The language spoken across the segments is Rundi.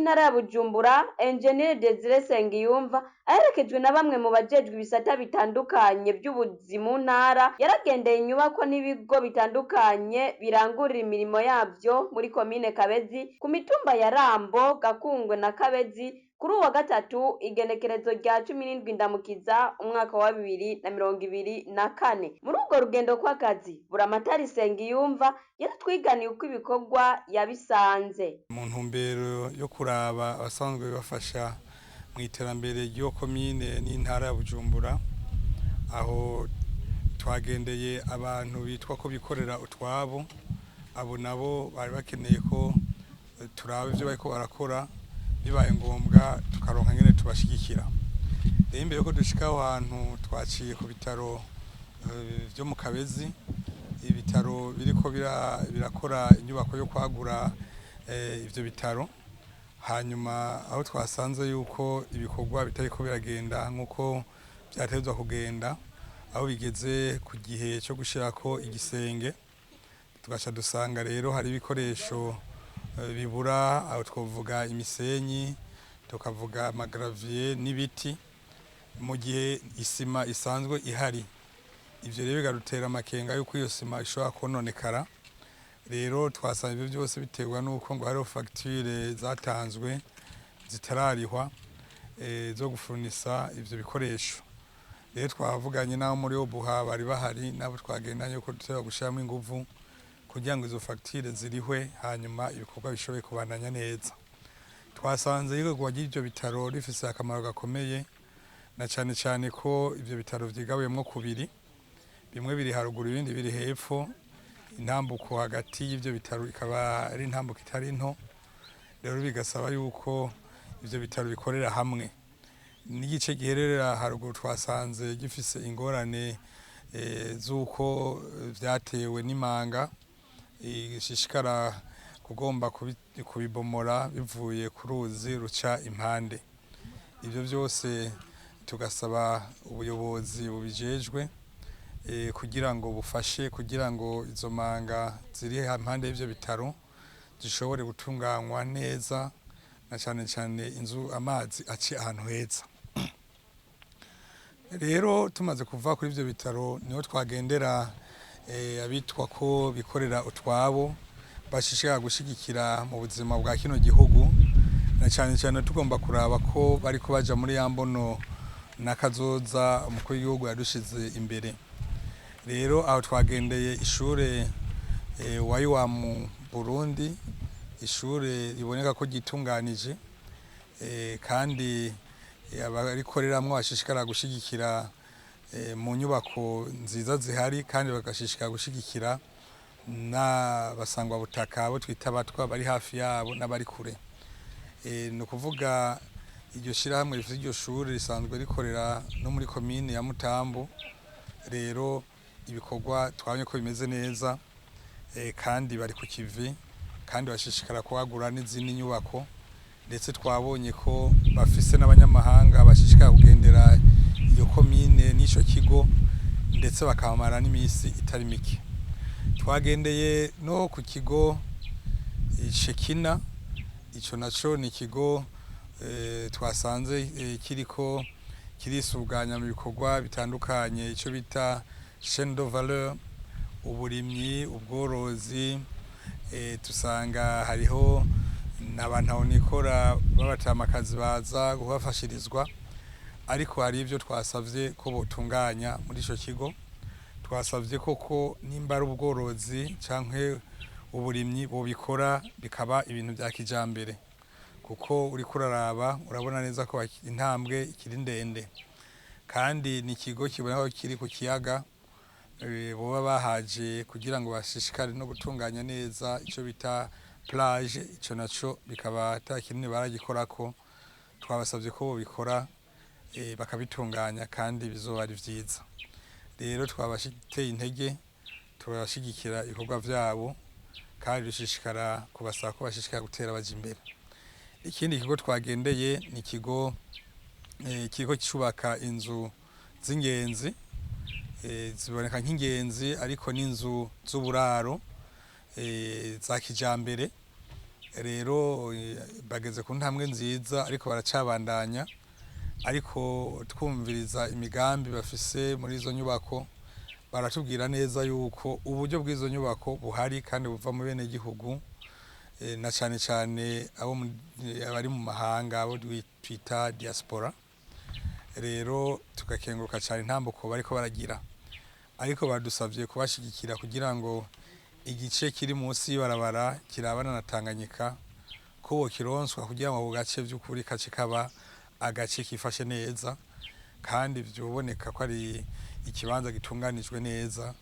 w'intara ya Bujumbura, Enjeniyeri Desire Nsengiyumva, aherekejwe na bamwe mu bajejwe ibisata bitandukanye vy'ubuzi mu ntara, yaragendeye inyubakwa n'ibigo bitandukanye birangurira imirimo yavyo muri komine Kabezi, ku mitumba ya Rambo, Gakungwe na Kabezi, kuri uwa gatatu igenekerezo rya 17 Ndamukiza umwaka wa 2024. Muri urwo rugendo kw'akazi, Buramatari Nsengiyumva yaratwiganiye uko ibikorwa yabisanze. Mu ntumbero yo kuraba abasanzwe bafasha mu iterambere ry'iyo komine n'intara ya Bujumbura, aho twagendeye abantu bitwa ko bikorera utwabo, abo nabo bari bakeneye ko turaba ivyo bariko barakora, bibaye ngombwa tukaronka ngene tubashigikira. Rero imbere yuko dushika aho hantu twaciye ku bitaro vyo mu Kabezi, ibitaro biriko birakora inyubako yo kwagura ivyo bitaro, hanyuma aho twasanze yuko ibikorwa bitariko biragenda nk'uko vyategerezwa kugenda, aho bigeze ku gihe co gushirako igisenge, tugaca dusanga rero hari ibikoresho bibura, aho twovuga imisenyi, tukavuga amagaraviye n'ibiti, mu gihe isima isanzwe ihari. Ivyo rero bikadutera amakenga yuko iyo sima ishobora kwononekara. Rero twasanga ivyo vyose biterwa nuko ngo hariho fagitire zatanzwe zitararihwa zo gufurnisa ivyo bikoresho. Rero twavuganye n'abo muri Obuha bari bahari n'abo twagendanye yuko dutegerezwa gushiramwo inguvu kugira ngo izo fagitire zirihwe, hanyuma ibikorwa bishobore kubandanya neza. Twasanze ikorwa ry'ivyo bitaro rifise akamaro gakomeye, na cane cane ko ivyo bitaro vyigabuyemwo kubiri, bimwe biri haruguru ibindi biri hepfo, intambuko hagati y'ivyo bitaro ikaba ari intambuko itari nto, rero bigasaba yuko ivyo bitaro bikorera hamwe. N'igice giherera haruguru twasanze gifise ingorane z'uko vyatewe n'imanga ishishikara kugomba kubibomora bivuye ku ruzi ruca impande. Ivyo vyose tugasaba ubuyobozi bubijejwe kugira ngo bufashe kugira ngo izo manga ziri impande y'ivyo bitaro zishobore gutunganywa neza, na cane cane inzu amazi ace ahantu heza. Rero tumaze kuva kuri ivyo bitaro niho twagendera abitwa ko bikorera utwabo bashishikara gushigikira mu buzima bwa kino gihugu, na cane cane tugomba kuraba ko bariko baja muri ya mbono n'akazoza umukuru w'igihugu yadushize imbere. Rero aho twagendeye ishure Wayiwamu Burundi, ishure riboneka ko ryitunganije kandi abarikoreramwo bashishikara gushigikira mu nyubako nziza zihari, kandi bagashishikara gushigikira n'abasangwabutaka abo twita abatwa bari hafi yabo n'abari kure. Ni ukuvuga iryo shirahamwe rifise iryo shure risanzwe rikorera no muri komine ya Mutambu, rero ibikorwa twabonye ko bimeze neza kandi bari ku kivi, kandi bashishikara kwagura n'izindi nyubako, ndetse twabonye ko bafise n'abanyamahanga bashishikara kugendera iyo komine n'ico kigo, ndetse bakahamara n'imisi itari mike. Twagendeye no ku kigo Shekina, ico naco ni ikigo twasanze kiriko kirisuganya mu bikorwa bitandukanye, ico bita chaine de valeur, uburimyi, ubworozi, tusanga hariho n'abantahonikora b'abatamakazi baza kuhafashirizwa, ariko hari ivyo twasavye ko botunganya muri ico kigo. Twasavye koko nimba ari ubworozi canke uburimyi bobikora bikaba ibintu vya kijambere, kuko uriko uraraba urabona neza ko intambwe ikiri ndende, kandi ni ikigo kiboneka ko kiri ku kiyaga, boba bahaje kugira ngo bashishikare no gutunganya neza ico bita plage, ico naco bikaba ata kinini baragikorako. Twabasavye ko bobikora bakabitunganya kandi bizoba ari vyiza. Rero twabateye intege, turabashigikira ibikorwa vyabo, kandi dushishikara kubasaba ko bashishikara gutera baja imbere. Ikindi kigo twagendeye ni ikigo kiriko cubaka inzu z'ingenzi, ziboneka nk'ingenzi ariko n'inzu z'uburaro za kijambere. Rero bageze ku ntambwe nziza, ariko baracabandanya. Ariko twumviriza imigambi bafise muri izo nyubako, baratubwira neza yuko uburyo bw'izo nyubako buhari kandi buva mu bene gihugu, na cane cane abo abari mu mahanga, abo twita diaspora. Rero tugakenguruka cane intambuko bariko baragira, ariko badusavye kubashigikira kugira ngo igice kiri munsi y'ibarabara kirabana na Tanganyika ko bokironswa, kugira ngo ako gace vy'ukuri kace kaba agace kifashe neza, kandi vyoboneka ko ari ikibanza gitunganijwe neza.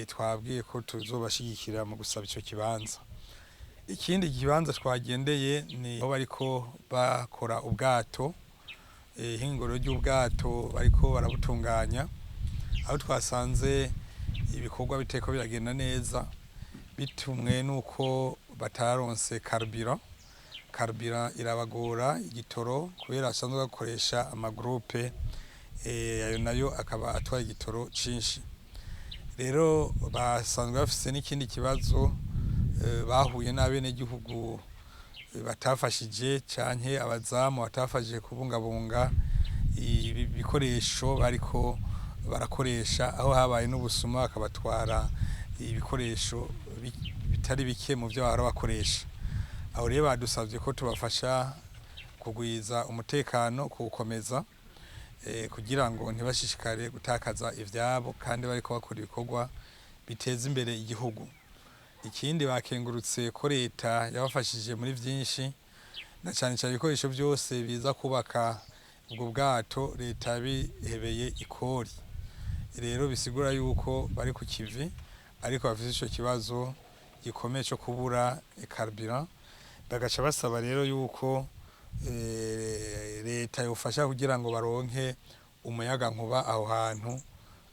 Twabwiye ko tuzobashigikira mu gusaba ico kibanza. Ikindi kibanza twagendeye ni aho bariko bakora ubwato, ihinguriro ry'ubwato bariko barabutunganya, aho twasanze ibikorwa bitariko biragenda neza bitumwe nuko bataronse carburant. Carburant irabagora, igitoro, kubera basanzwe bakoresha amagroupe, ayo nayo akaba atwara igitoro cinshi. Rero basanzwe bafise n'ikindi kibazo, bahuye n'abenegihugu batafashije canke abazamu batafashije kubungabunga ibi bikoresho bariko barakoresha, aho habaye n'ubusuma bakabatwara ibikoresho bitari bike mu vyo bahora bakoresha. Aho rero badusavye ko tubafasha kugwiza umutekano, kuwukomeza, kugira ngo ntibashishikare gutakaza ivyabo kandi bariko bakora ibikorwa biteza imbere igihugu. Ikindi, bakengurutse ko leta yabafashije muri vyinshi, na cane cane ibikoresho vyose biza kubaka ubwo bwato leta yabihebeye ikori. Rero bisigura yuko bari ku kivi, ariko bafise ico kibazo gikomeye co kubura carburant, bagaca basaba rero yuko leta yofasha kugira ngo baronke umuyagankuba aho hantu,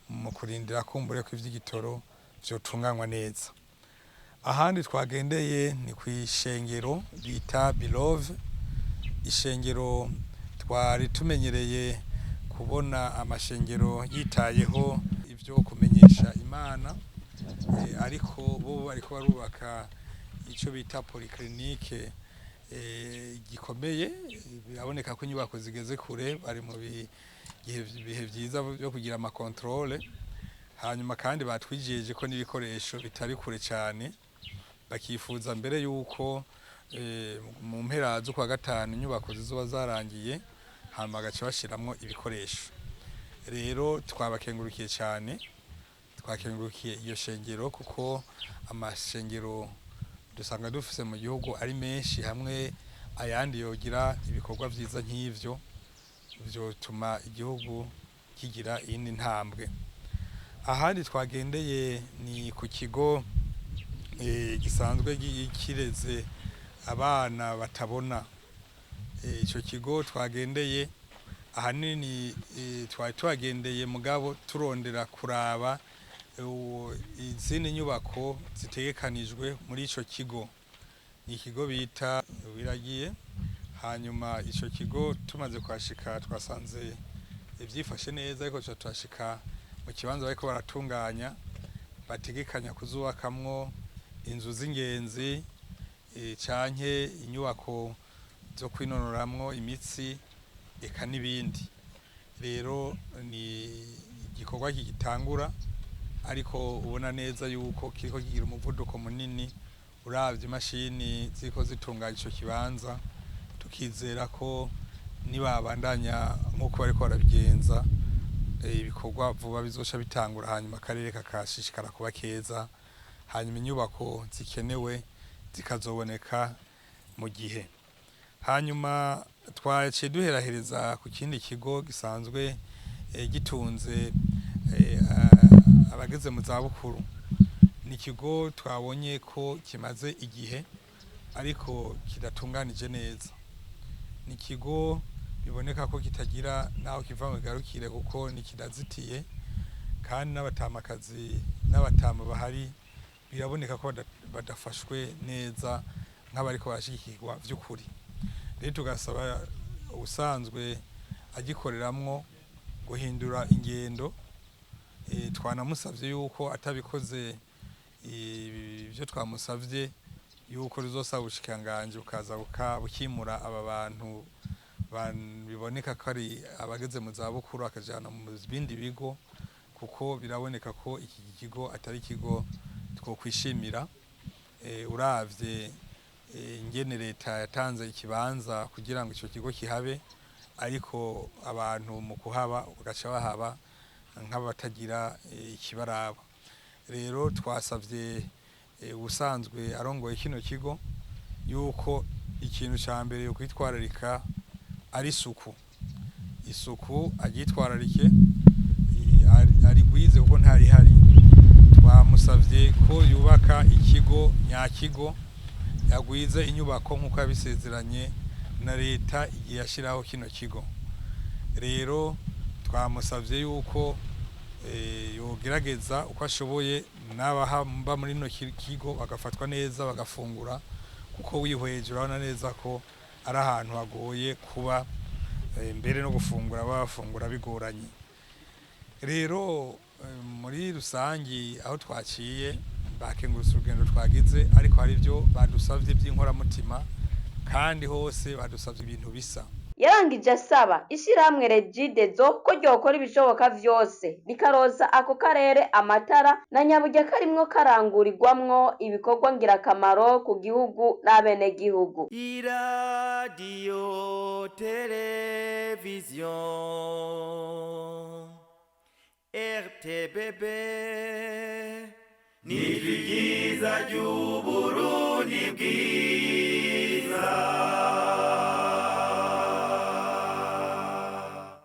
mu kurindira kumbure ko ivy'igitoro vyotunganywa neza. Ahandi twagendeye ni kw'ishengero bita Bilove, ishengero twari tumenyereye kubona amashengero yitayeho ivyo kumenyesha Imana, ariko bo bariko barubaka ico bita polyclinique gikomeye. Biraboneka ko inyubako zigeze kure, bari mu bihe vyiza vyo kugira amakontorole. Hanyuma kandi batwijeje ko n'ibikoresho bitari kure cane, bakifuza mbere yuko mu mpera z'ukwa gatanu inyubako zizoba zarangiye, hama bagaca bashiramwo ibikoresho. Rero twabakengurukiye cane, twakengurukiye iyo shengero, kuko amashengero dusanga dufise mu gihugu ari menshi. Hamwe ayandi yogira ibikorwa vyiza nk'ivyo, vyotuma igihugu kigira iyindi ntambwe. Ahandi twagendeye ni ku kigo gisanzwe kireze abana batabona. Ico kigo twagendeye ahanini, twari tuhagendeye mugabo turondera kuraba izindi nyubako zitegekanijwe muri ico kigo. Ni ikigo bita Wiragiye. Hanyuma ico kigo tumaze kuhashika twasanze ivyifashe neza, ariko tuca tuhashika mu kibanza bariko baratunganya, bategekanya kuzubakamwo inzu z'ingenzi, canke inyubako zo kwinonoramwo imitsi, eka n'ibindi. Rero ni igikorwa kigitangura, ariko ubona neza yuko kiriko kigira umuvuduko munini uravye imashini ziriko zitunganya ico kibanza, tukizera ko nibabandanya nk'uko bariko barabigenza, ibikorwa vuba bizoca bitangura, hanyuma akarere kakashishikara kuba keza, hanyuma inyubako zikenewe zikazoboneka mu gihe. Hanyuma twaciye duherahereza ku kindi kigo gisanzwe gitunze abageze mu zabukuru. Ni ikigo twabonye ko kimaze igihe ariko kidatunganije neza. Ni ikigo biboneka ko kitagira n'aho kiva ngo kigarukire, kuko ntikidazitiye, kandi n'abatamakazi n'abatama bahari biraboneka ko badafashwe neza nk'abariko barashigikirwa vy'ukuri. Rero tugasaba uwusanzwe agikoreramwo guhindura ingendo. Twanamusavye yuko atabikoze ivyo twamusavye yuko ruzosaba ubushikiranganji bukaza bukimura aba bantu biboneka ko ari abageze mu zabukuru, akajana mu bindi bigo, kuko biraboneka ko iki kigo atari ikigo twokwishimira. Uravye ingene leta yatanze ikibanza kugira ngo ico kigo kihabe, ariko abantu mu kuhaba bagaca bahaba nk'abatagira ikibaraba. Rero twasavye ubusanzwe arongoye kino kigo yuko ikintu ca mbere yokwitwararika ari isuku. Isuku aryitwararike, arigwize kuko ntarihari. Twamusavye ko yubaka ikigo nyakigo, yagwize inyubako nk'uko yabisezeranye na leta igihe yashiraho kino kigo. Rero twamusavye yuko yogerageza uko ashoboye n'abahamba muri ino kigo bagafatwa neza, bagafungura, kuko wihweje urabona neza ko ari ahantu hagoye kuba, mbere no gufungura bafungura bigoranye. Rero muri rusangi aho twaciye bakengurutse urugendo twagize, ariko hari ibyo badusavye by'inkoramutima, kandi hose badusavye ibintu bisa. Yarangije asaba ishirahamwe Regideso ko ryokora ibishoboka vyose rikarosa ako karere amatara na nyaburya karimwo karangurirwamwo ibikorwa ngirakamaro ku gihugu n'abenegihugu. Iradiyo televiziyo RTBB nijwi ryiza ry'Uburundi bwiza.